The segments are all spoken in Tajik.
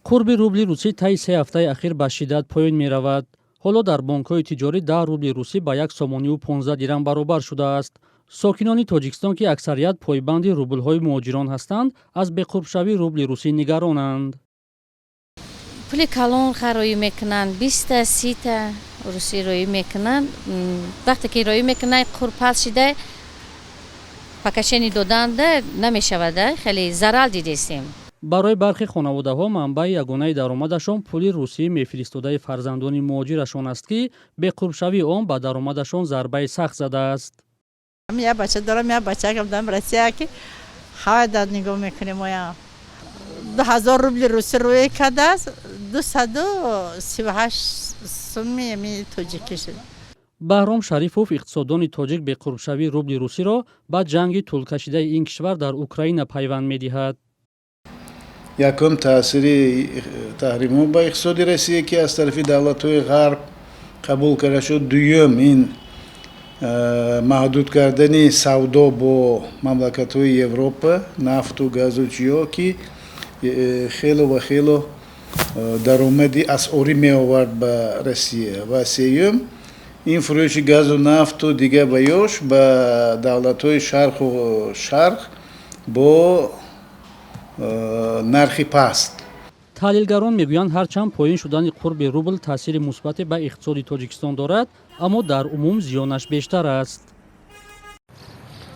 Қурби рубли русӣ таи 3 ҳафтаи ахир ба шиддат поён меравад. Ҳоло дар бонкҳои тиҷорӣ 10 рубли русӣ ба 1 сомониву 15 дирам баробар шудааст. Сокинони Тоҷикистон, ки аксарият пойбанди рублҳои муҳоҷирон ҳастанд, аз беқурбшавии рубли русӣ нигаронанд. Пули калон хароӣ мекунанд, 20-та, 30-та русӣ роӣ мекунанд. Вақте ки роӣ мекунанд, қурб паст шида, пакашени доданда намешавада, хеле зарал дидестем. Барои бархе хонаводаҳо манбаи ягонаи даромадашон пули русӣ мефиристодаи фарзандони муҳоҷирашон аст, ки беқурбшавии он ба даромадашон зарбаи сахт задааст. Як бача дорам, як бачакам дар Россия, ки ҳавай дар нигоҳ мекунем. Оя 2000 рубли русӣ рӯй кардааст, 238 суми ами тоҷикӣ шуд. Баҳром Шарифов, иқтисоддони тоҷик, беқурбшавии рубли русиро ба ҷанги тӯлкашидаи ин кишвар дар Украина пайванд медиҳад. Якум, таъсири таҳримҳо ба иқтисоди Россия, ки аз тарафи давлатҳои Ғарб қабул карда шуд. Дуюм, ин маҳдуд кардани савдо бо мамлакатҳои Европа, нафту газу чиё, ки хело ва хело даромади асъорӣ меовард ба Россия. Ва сеюм, ин фурӯши газу нафту дигар ба ёш ба давлатҳои шарқу шарқ бо нархи паст. Таҳлилгарон мегӯянд, ҳарчанд поён шудани қурби рубл таъсири мусбате ба иқтисоди Тоҷикистон дорад, аммо дар умум зиёнаш бештар аст.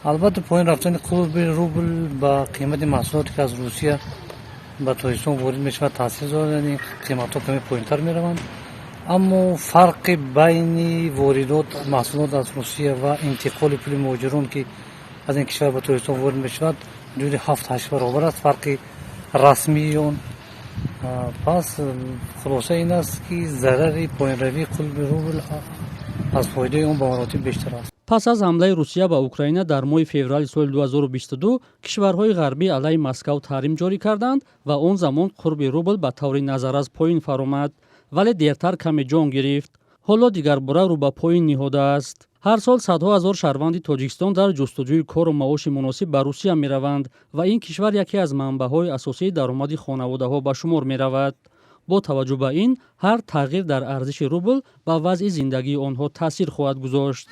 Албатта, поён рафтани қурби рубл ба қимати маҳсулоте, ки аз Русия ба Тоҷикистон ворид мешавад, таъсир дорад, яъне қиматҳо каме поёнтар мераванд. Аммо фарқи байни воридот маҳсулот аз Русия ва интиқоли пули муҳоҷирон, ки аз ин кишвар ба Тоҷикистон ворид мешавад, ҳудуди 7-8 баробар аст фарқи расмии он. Пас хулоса ин аст, ки зарари поёнравии қурби рубл аз фоидаи он ба маротиб бештар аст. Пас аз ҳамлаи Русия ба Украина дар моҳи феврали соли 2022, кишварҳои ғарбӣ алайҳи Москав таҳрим ҷорӣ карданд ва он замон қурби рубл ба таври назаррас поён фаромад, вале дертар каме ҷон гирифт. Ҳоло дигарбора рӯ ба поён ниҳодааст. Ҳар сол садҳо ҳазор шаҳрванди Тоҷикистон дар ҷустуҷӯи кору маоши муносиб ба Русия мераванд ва ин кишвар яке аз манбаъҳои асосии даромади хонаводаҳо ба шумор меравад. Бо таваҷҷӯҳ ба ин, ҳар тағйир дар арзиши рубл ба вазъи зиндагии онҳо таъсир хоҳад гузошт.